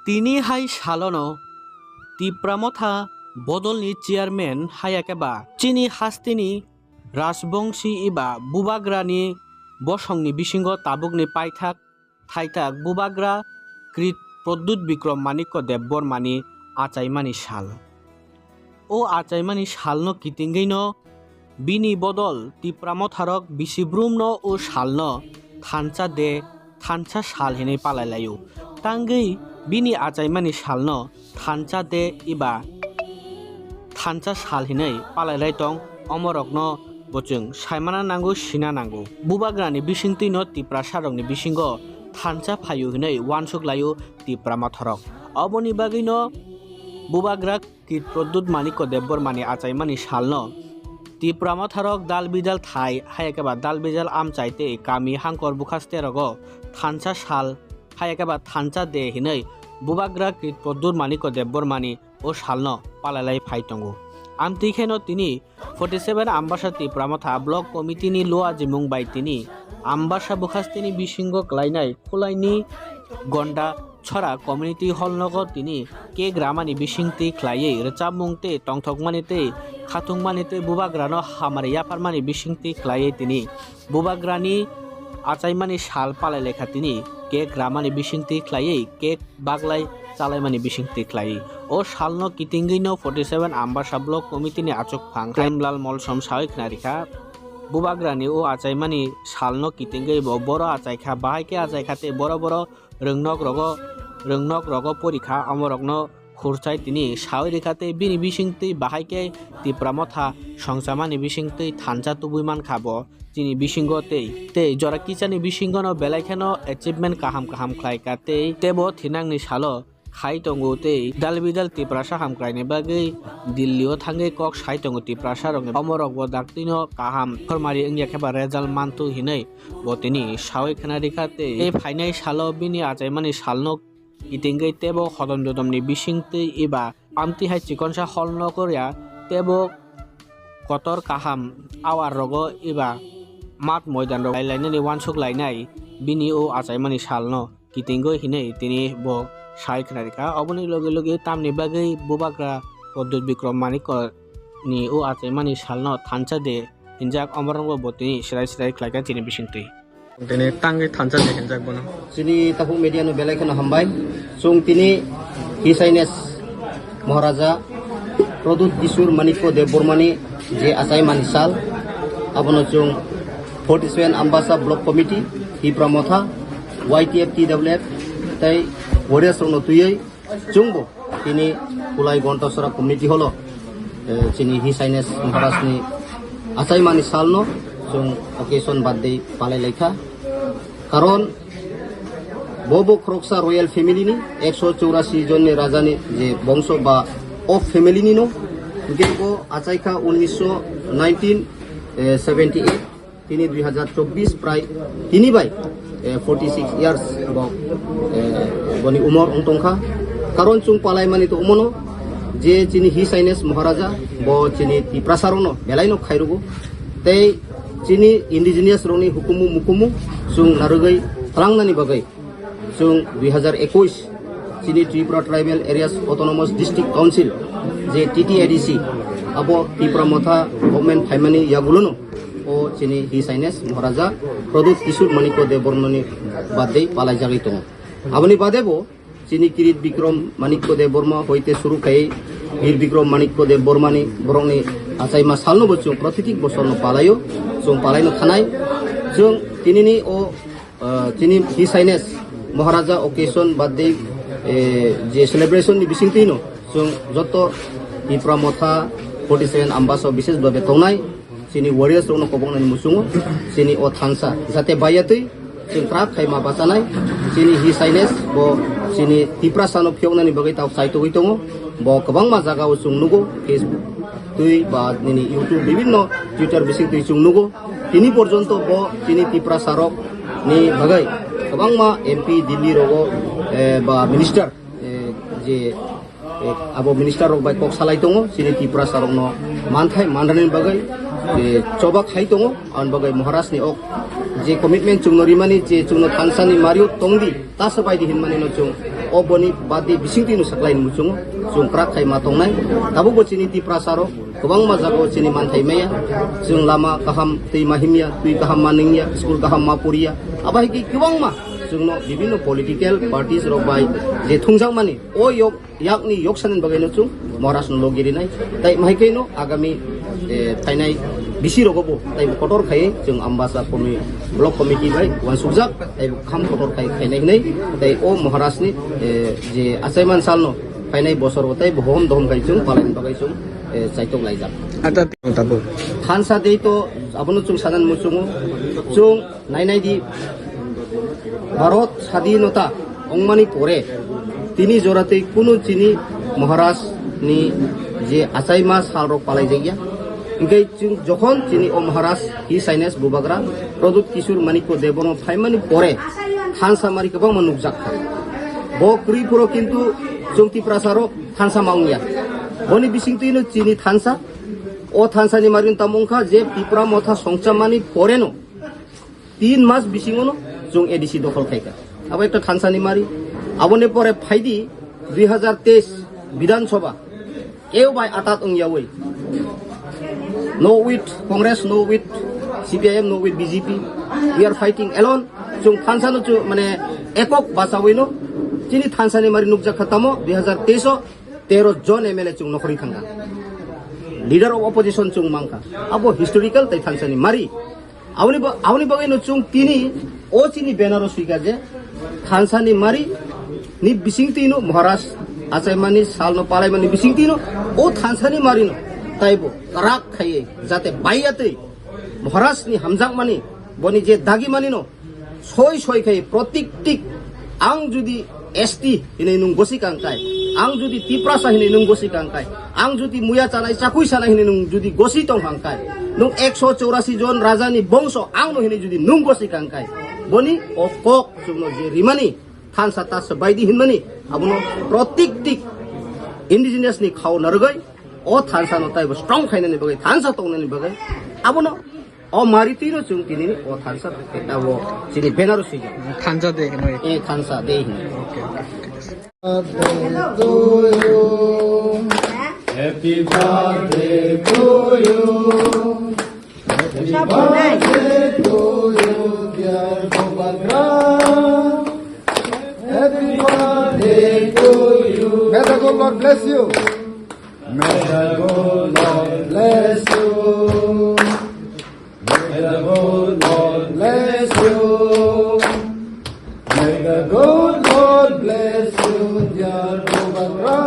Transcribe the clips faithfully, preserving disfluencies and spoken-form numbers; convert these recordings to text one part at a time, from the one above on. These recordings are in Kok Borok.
Tini hai salono Tipra Motha bodolni chairman haya khe ba chini hasteni Rajbongsi eba Bubagrani bosongni bisingo tabukni paithak thaithak Bubagra Krit Pradyut Bikram Manikya Debbarmani achaimani sal. O achaimani salno kitingwino bini bodol Tipra Motharok bisibrumno o salno thansa de thansa sal hinwi palai laio. Tangwi bini achaimani salno thansa de eba thansa sal hinwi palai lai tong omorokno bo chwng saimana nango, sina nango. Bubagrani bisingtwino Tiprasarokni bisingo thansa phaio hinwi uansuk laio Tipra Motharok. Oboni bagwino Bubagra Krit Pradyut Manikya Debbarmani achaimani salno Tipra Motharok dal bidal thai, haya khe ba dal bidal amchai tei kami hangkor bwkhasterogo thansa sal, haya khe ba thansa de hinwi Bubagra Krit Pradyut Manikya Debbarmani o salno palai lai phai tongo. Amtwi kheno tini forty seven Ambasa Tipra Motha Block Committee ni luajimung bai tini Ambasa bwkhasteni bisingo klainai Khulaini Gonda Chhara Community Hall nogo tini cake ramani bisingtwi khlaiwi rwchapmung tei tongthokmani tei khathungmani tei Bubagrano hamari yapharmani bisingtwi khlaiwi tini Bubagrani achaimani sal palai lekha tini cake ramani bisingtwi khlaiwi cake baglai chalaimani bisingtwi khlaiwi. O salno kitingwino forty seven Ambasa Block Committee ni achukphang Premlal Molsom sawi khna rikha. Bubagrani o achaimani salno kitingwi bo boro achaikha, bahai khe achaikha tei boro boro rwngnok rogo, rwngnok rogo porikha, omorokno khurchai tini sawi rikha tei bini bisingtwi bahai khe Tipra Motha songchamani bisingtwi thansa tubui mankha bo chini bisingo tei, tei jora kisani bisingono belai kheno achievement kaham kaham khlaikha tei tebo thinangni salo khai tongo tei dal bidal Tiprasa hamkraini bagwi Delhi o thangwi kok sai tongo Tiprasa rokni, omorokbo daktino kaham khormari wngya khe ba result mantu hinwi bo tini sawi khna rikha tei, tei phainai salo bini achaimani salno kitingwi tebo hodom dodomni bisingtwi eba amtwi hai chikonsa hall nogo ya tebo kotor kaham awar rogo eba mat moidan rok lai lainani uansuk lainai bini o achaimani salno kitingwi hinwi tini bo sai khna rikha. Oboni loge loge tamni bagwi Bubagra Pradyut Bikram Manikya ni o achaimani salno thansa de hinjak omorokbo bo tini srai srai khlaikha chini bisingtwi. Tini tangwi thansa de hinjak bono. Chini takhuk media no belai kheno hambai. Chwng tini His Highness Maharaja Pradyut Kishore Manikya Debbarmani je achaimani sal, abono chwng forty seven Ambasa Block Committee, Tipra Motha, Y T F, T W F tei warriors rokno twiwi chwngbo tini Khulai Gontasora Community Hall o, eh, chini His Highness Maharaj ni achaimani salno chwng occasion birthday palai laikha. Karon bo bo khoroksa royal family ni, ekso chorasi jon ni raja ni je bongso ba of family ni no, hingke bo achaikha unnisho nineteen, eh, seventy eight, tini dui hazar chobbish prai tini bai, eh, forty six years bo, eh, boni umor wng tongkha. Karon chwng palai mani to umono je chini His Highness Maharaja bo chini Tiprasa rokno belai no khairugo tei chini indigenous rokni hukumu mukumu chwng narwgwi tlangnani bagwi chwng dui hazar ekush chini Tripura Tribal Areas Autonomous District Council je T T A D C abo Tipra Motha government phaimani yagulono o chini His Highness Maharaja Pradyut Kishore Manikya Debbarmani birthday palai jagwi tongo. Aboni bade bo chini Kirit Bikram Manikya Debbarma hoite suru khai Bir Bikram Manikya Debbarmani borokni achaima salno bo chwng pratitik bosorno palaio, chwng palaino thanai. Chwng tinini o, ah, chini His Highness Maharaja occasion birthday, eh, je celebration ni bisingtwino chwng joto Tipra Motha forty seven Ambasa o bishesh bhabe tongnai chini warriors rokno koboknani muchungo chini o thansa jate bayatwi chwng kwrak khai ma bachanai. Chini His Highness bo chini Tiprasano phiyoknani bagwi tok chaitogwi tongo. Bo kwbangma jagao chwng nugo, Facebook twi ba nini YouTube bibinno Twitter bisingtwi chwng nugo. Tini porjonto bo chini Tiprasarokni bagwi kwbangma M P Delhi rogo, eh, ba minister, eh, je eh, abo minister rok bai kok salai tongo, chini Tiprasa rokno manthai manrani bagwi, eh, choba khai tongo, aboni bagwi Maharaj ni ok je commitment chwngno rimani, je chwngno thansani mario tongdi, ta se baidi hinmani no chwng O boni badi bisingtwi no saklai ni muchungo, chwng kwrak khai ma tongnai. Tabukbo chini Tiprasa rok kwbangma jagao chini manthai maya, chwng lama kaham twi ma himya, twi kaham ma ningya, school kaham ma poriya. Abo hai khe kwbangma chwngno bibinno political parties rok bai je thungjakmani, o yok yakni yoksanani bagwi no chwng Maharaj no logi rinai. Tai mahai khe no agami, eh, phainai bisi rogo bo tai kotor khai chwng Ambasa komi-, block committee bai uansukjak, tai kham kotor khai khainai hinai, tai o Maharaj ni, eh, je achaiman salno phainai bosor o tai bohom dohom khai chwng palai bagwi chwng, eh, chaitok laijak. Ata tabo. Thansa dei to abono chwng sanan muchungo, chwng nainai di, Bharat sadhinota ongmani pore tini joratwi kunu chini Maharaj ni je achaima salrok palaijakya. Hinkhe chwng jokhon chini o Maharaj His Highness Bubagra Pradyut Kishore Manikya Debbarma phaimani pore thansa mari kwbangma nukjak kha. Bo kwrwi phuru kintu chwng Tiprasa rok thansa ma wngya. Boni bisingtwino chini thansa, o thansa ni mari tamo wngkha je Tipra Motha songchamani poreno tin mas bisingono chwng A D C dokhol khaikha. Abo ekta thansani mari. Aboni pore phaidi dui hazar teis Bidhan Sabha. Ew bai atat wngyawi. No with Congress, no with C P I M, no with B J P. We are fighting alone. Chwng thansano chwng mane ekok bachawino chini thansani mari nukjak kha tamo dui hazar teis o tero jon M L A chwng nokhorwi thangkha. Leader of opposition chwng mangkha. Abo historical tai thansani mari. Aboni ba-, aboni bagwi no chwng tini o chini banner o swikha je thansani mari ni bisingtwi no Maharaj achaimani salno palaimani bisingtwi no o thansani mari no taibo kwrak khaiwi jate baiyatwi Maharaj ni hamjakmani boni je dagimani no soi soi khai protik tik ang judi S T hinwi nwng gosi kang kai, ang judi Tiprasa hinwi nwng gosi kang kai, ang judi muya chanai chakui sanai hinwi nwng judi gosi tong kang kai, nwng ekso chorasi jon raja ni bongso ang no hinwi judi nwng gosi kang kai, boni o kok chwngno je rimani thansa tasa baidi hinmani abono protik tik indigenous ni khao narwgwi o thansa no taibo strong khainani bagwi thansa tongnani bagwi abono O mari twi no chwng tini o thansa, abo chini banner o swijak. Thansa de hinwi. Eh, thansa de hinwi. Okay, okay. Happy birthday to you. Happy birthday to you, dear Bubagra. Happy birthday to you. May the good Lord bless you. May the good Lord bless you. May the good Lord bless you. May the good Lord bless you, dear Bubagra.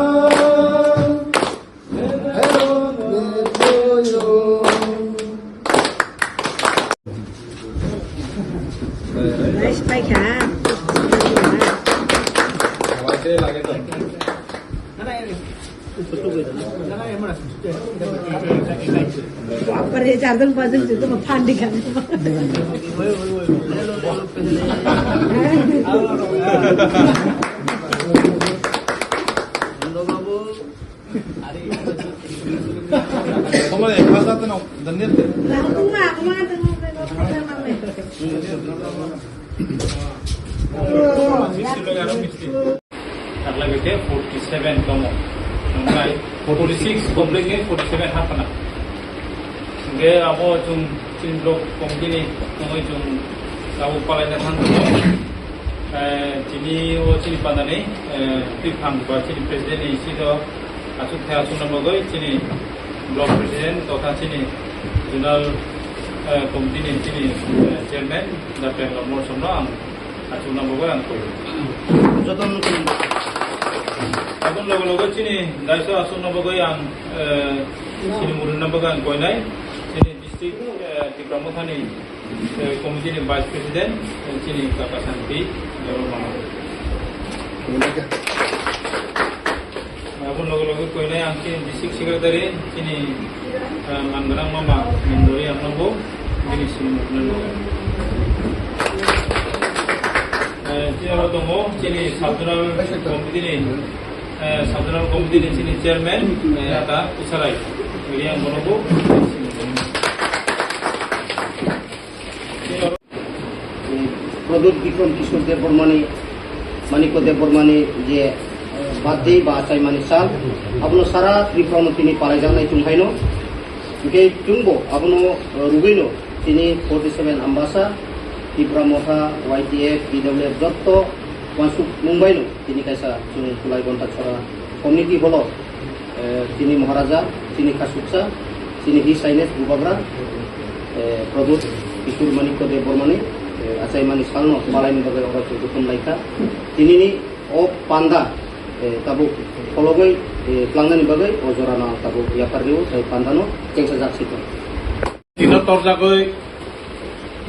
Happy birthday to you. Nice bike, ha? Pare chardon pajak juto ma phandi kan. Somale ekhaja teno daniel. Taklai bai khe forty seven tongo. Nongnai forty six complete khe forty seven haphana. Hingke abo chwng chini block committee ni tongwi chwng tabuk palaina thang tongo. Eh, chini o chini pandani, eh, twi phang ba chini president ni sito aswk khe aswkna bagwi chini block president totha chini zonal, eh, committee ni chini, eh, chairman da Prem Lamor somno ang Achukna bagwi ang koi. Jotono koi. Aboni loge loge chini daiso achukna bagwi ang, eh, chini murunna bagwi ang koinai. Chini district, eh, Tipra Mothani, eh, committee ni vice president, eh, chini Kaka Santi Debbarma. Aboni loge loge koinai ang chini district secretary, chini, eh, mangrang mama Mandori ang nanggo, bini sini murunna bagwi. Eh, chini oro tongo, chini sub zonal committee ni, eh, sub zonal committee ni chini chairman, eh, Ata Usarai. Bini ang bono bo. Chini oro Pradyut Bikram Kishore Debbarmani Manikya Debbarmani je, eh, birthday ba achaimani sal, abono sara Tripura no tini palaijaknai chwng haino. Hwnkhe chwngbo abono, eh, rwgwino tini forty seven Ambasa, Tipra Motha, Y T F, T W F jotto uansuk mungbaino tini kaisa chwng Kulai Gonta Chora community holo eh, chini Maharaja, chini Khasuksa, chini His Highness Bubagra, eh, Prabhu Kishore Manikya Debbarmani, eh, achaimani salno malaini bagwi oro chwng jokhon laikha. Tinini o panda, eh, tabuk phologwi, eh, tlangnani bagwi o jorano ang tabuk yaphar rio, tei pandano chengsa jak sito. Tino torjagwi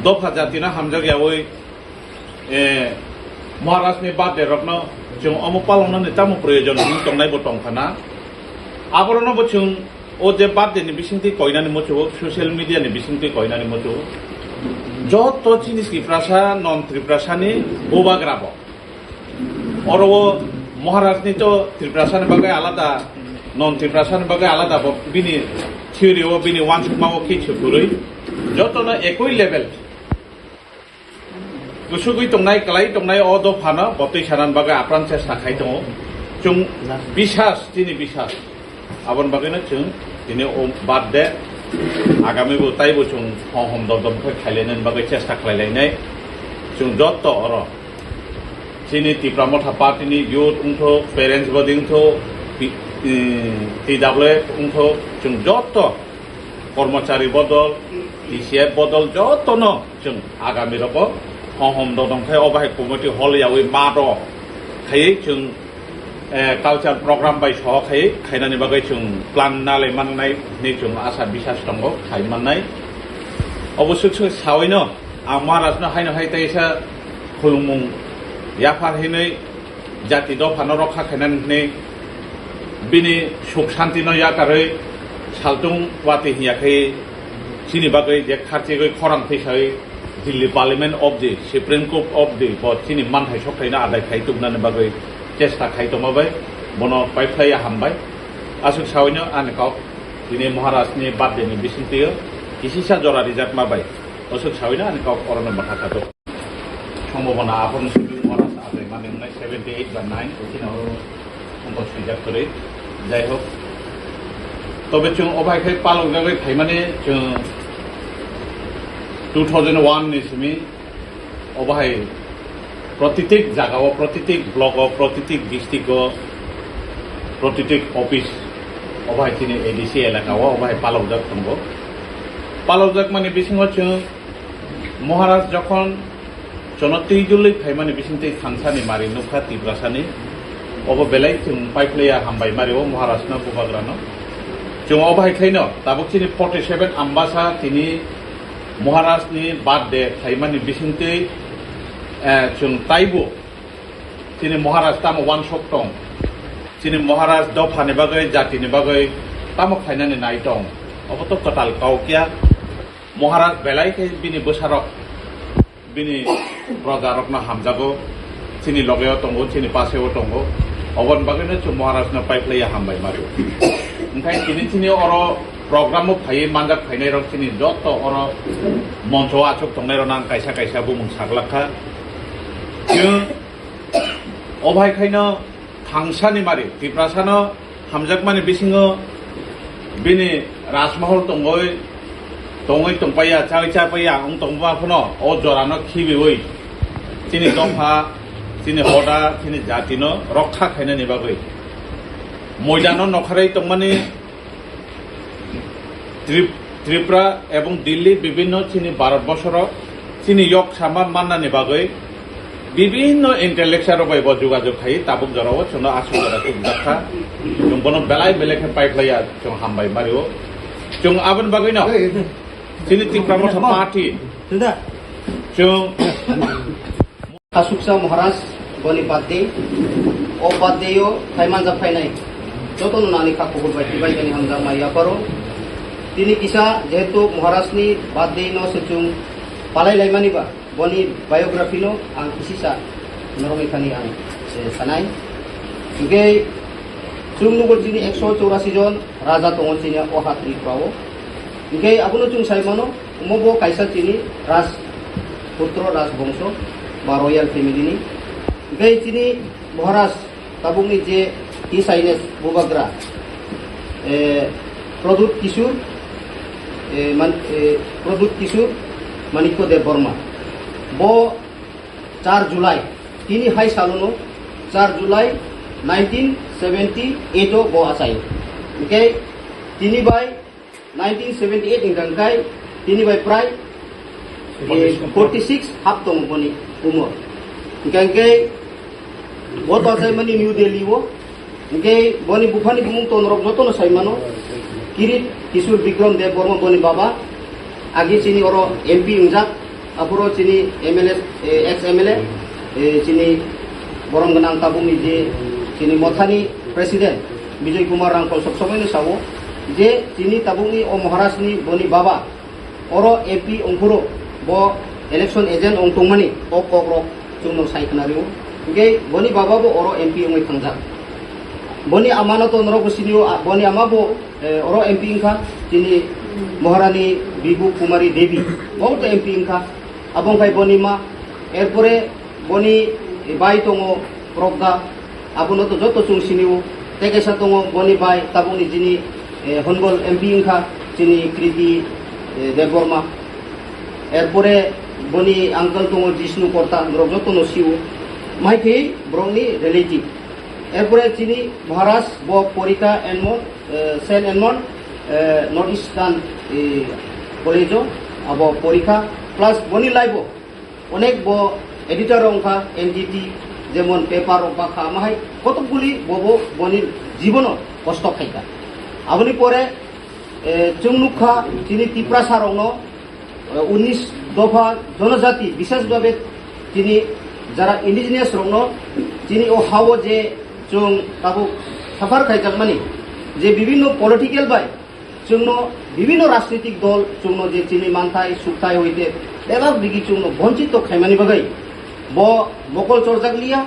dopha jatino hamjak yaui, eh, Maharajni birthday rokno chwng omo palongnani tamo proyojon wng tongnai bo tongkha na. Aborokno bo chwng o je birthday ni bisingtwi koinani muchungo, social media ni bisingtwi koinani muchungo. Joto chini Tiprasa, non Tiprasani bubagra bo. Oro o Maharajni to Tiprasani bagwi alada, non Tiprasani bagwi alada bo bini theory o, bini uansukma o kichu kwrwi. Jotono ekoi level. Kusugwi tongnai, kwlai tongnai o dophano botwi sanani bagwi apran chesta khai tongo. Chwng bisas, chini bisas. Aboni bagwino chwng tini o birthday agami bo taibo chwng hom hom dor dor khe khailainani bagwi chesta khlailainai. Chwng jotto oro chini Tipra Motha party ni youth wngtho, parents body wngtho, P-, eh, T W F wngtho, chwng jotto kormochari bodol, T C F bodol jotono chwng agami rogo hom hom dodong khai o bahai committee hol yaui ma rok khaiwi chwng, eh, culture program bai soho khai khainani bagwi chwng plan nalai mannai hinwi chwng asa bisas tongo khai mannai. Obo swk swk saui no ang Maharaj no haino hai teisa khulumung yaphar hinwi jati dophano rokha khainani hinwi bini suk santino yakarwi saltung wati hinya khai chini bagwi je kharchigwi khorang thwisawi Delhi Parliament of the Supreme Court of the bo chini manthai sokhaino adai khai tubunani bagwi chesta khai tongma bai bono paiphlaiya hambai. Aswk sawino ani kok tini Maharajni birthday ni bisingtwio kisisa jora rijakma bai aswk sawino ani kok orono bwkha khato. Sambhabona aphuru simi Maharaj achaimani wngnai seventy eight ba nine, bini oro wngkha swijak kwrwi. Jai hok. Tobe chwng o bai khe palok jagwi phaimani chwng two thousand one ni simi o bahai protitik jaga o, protitik block o, protitik district o, protitik office o bahai chini A D C elaka o, o bahai palok jak tongo. Palok jak mani bisingo chwng Maharaj jokhon chwngno twijlwi phaimani bisingtwi thangsani mari nukha Tiprasani, obo belai chwng paiphlaiya hambai mari o Maharajno bubagrano. Chwng obo hai khlaino tabuk chini forty seven Ambasa tini Maharajni birthday khlaimani bisingtwi, eh, chwng taibo chini Maharaj tamo uansuk tong, chini Maharaj dophani bagwi, jatini bagwi tamo khlainani nai tong, obo to kwtal kau kiya. Maharaj belai khe bini bwsarok, bini projarokno hamjago, chini logeo tongo, chini paseo tongo. Oboni bagwino chwng Maharajno paiphlaiya hambai mari. Hwnkhe tini chini oro programo phaiwi manjak phainairok chini joto oro moncho achuk tongnairokno ang kaisa kaisa bumung saklakkha. Chwng o bahai khaino thangsani mari, Tiprasano hamjakmani bisingo bini rajmahal tongoi, tongoi tongpaiya, chawi chapaiya, wng tongma phano o jorano khibiwi chini dopha, chini hoda, chini jatino rokha khainani bagwi moidano nokharwi tongmani Trip-, Tripura ebong Delhi bibhinno chini Bharat borsoro chini yok sama mannani bagwi bibhinno intellectual rok bai bo jogajog khai tabuk jorao chwngno aswk jora chukjakha. Chwng bono belai belai khe paiphlaiya chwng hambai mario. Chwng aboni bagwino chini Tipra Motha Party chwng Khasuksa Maharaj boni birthday, o birthday o phai manjak phainai jotono nani kha kubur bai tibai bini hamjakma yaparo. Tini kisa jehetu Maharaj ni birthday no se chwng palai laimani ba boni biography no ang kisisa norok ni thani ang se sanai. Hwnkhe chwng nugo chini ekso chorasi jon raja tongo chini o ha Tripura o. Hwnkhe abono chwng sai mano. Omo bo kaisa chini raj putro, raj bongso ba royal family ni. Hingke chini Maharaj tabukni je His Highness Bubagra, eh, Pradyut Kishore, eh, man-, eh, Pradyut Kishore Manikya Debbarma. Bo char July, tini hai salono char July nineteen seventy eight o bo achai. Hingke tini bai nineteen seventy eight hingka hingkai tini bai prai, eh, forty six hap tongo boni umor. Hingka hingke bo to achaimani New Delhi o. Hingke boni buphani bumung tonorok jotono saimano. Kirit Kishore Bikram Debbarma boni baba. Agi chini oro M P wngjak. Aphuru chini M L A, eh, ex M L A, eh, chini borom gwnang tabukni je chini mothani president Bijoy Kumar Rangkhol sok somoino sao je chini tabukni o Maharajni boni baba oro M P ongphuru bo election agent ong tongmani o kokrok chwngno sai khna rio. Hingke boni baba bo oro M P ongwi thangjak. Boni amano to norok bo sinio, a-, boni ama bo, eh, oro M P wngkha, chini Maharani Bibu Kumari Devi, bo to M P wngkha. Abo wngkha boni ma, erpore boni bai tongo Progda, abono to joto chwng sinio. Tei kaisa tongo boni bai tabukni chini, eh, Honbol M P wngkha, chini Kriti, eh, Debbarma. Erpore boni uncle tongo Jishnu Korta, norok jotono sio. Maikhe borokni relative. Erpore chini Maharaj bo Porikha Edmond, eh, Saint Edmond, eh, North Eastern, eh, College o abo porikha, plus boni life o onek bo editor wngkha, N D T, jemon paper rok bakha, mahai kotokguli bobo boni jibono kosto khaikha. Aboni pore, eh, chwng nukha chini Tiprasa rokno, eh, unis dopha jonojati, bishesh bhabe chini jara indigenous rokno chini o hao je chwng tabuk suffer khaijakmani, je bibhinno political bai chwngno bibhinno rajnitik dol chwngno je chini manthai, sukthai hoite bebak digi chwngno bonchito khaimani bagwi bo mokol chorjak liya,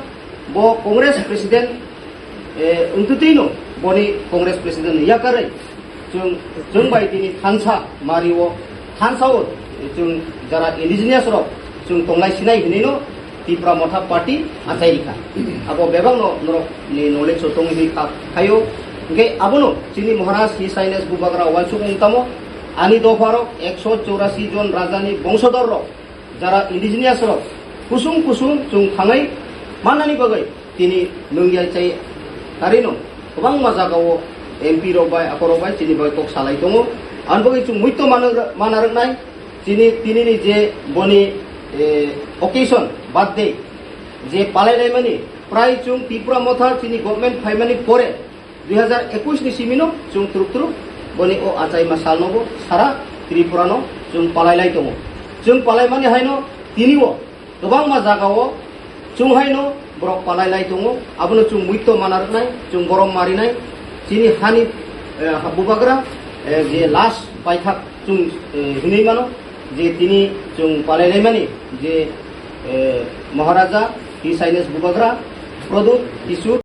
bo Congress president, eh, wngtwtwino boni Congress president ni yakarwi chwng, chwng bai tini thansa mario, thansa o chwng jara indigenous rok chwng tonglai sinai hinwi no Tipra Motha Party achai rikha. Abo bebak no norok ni knowledge o tongwi kha, khayo. Hingke abono chini Maharaj His Highness Bubagra wansuk wng tamo, ani dopha rok ekso chorasi jon raja ni bongsodur rok jara indigenous rok kusung kusung chwng thangwi mannani bagwi tini nungya chai karino kwbangma jagao M P rok bai, akorok bai chini bai kok salai tongo. Ang bagwi chwng muito mana, mana rwknai chini tinini je boni, eh, occasion, birthday je palai laimani, prai chwng Tipra Motha chini government phaimani pore dui hazar ekush ni simino chwng truk truk boni o achaima salno bo sara Tripura no chwng palai lai tongo. Chwng palai mani haino tini o kwbangma jaga o chwng haino borok palai lai tongo. Abono chwng muito mana rwknai, chwng borom marinai. Chini hani, eh, ha-, bubagra, eh, je last paithak chwng, eh, hinwi mano je tini chwng palai lai mani je, eh, Maharaja His Highness Bubagra Pradyut Kishore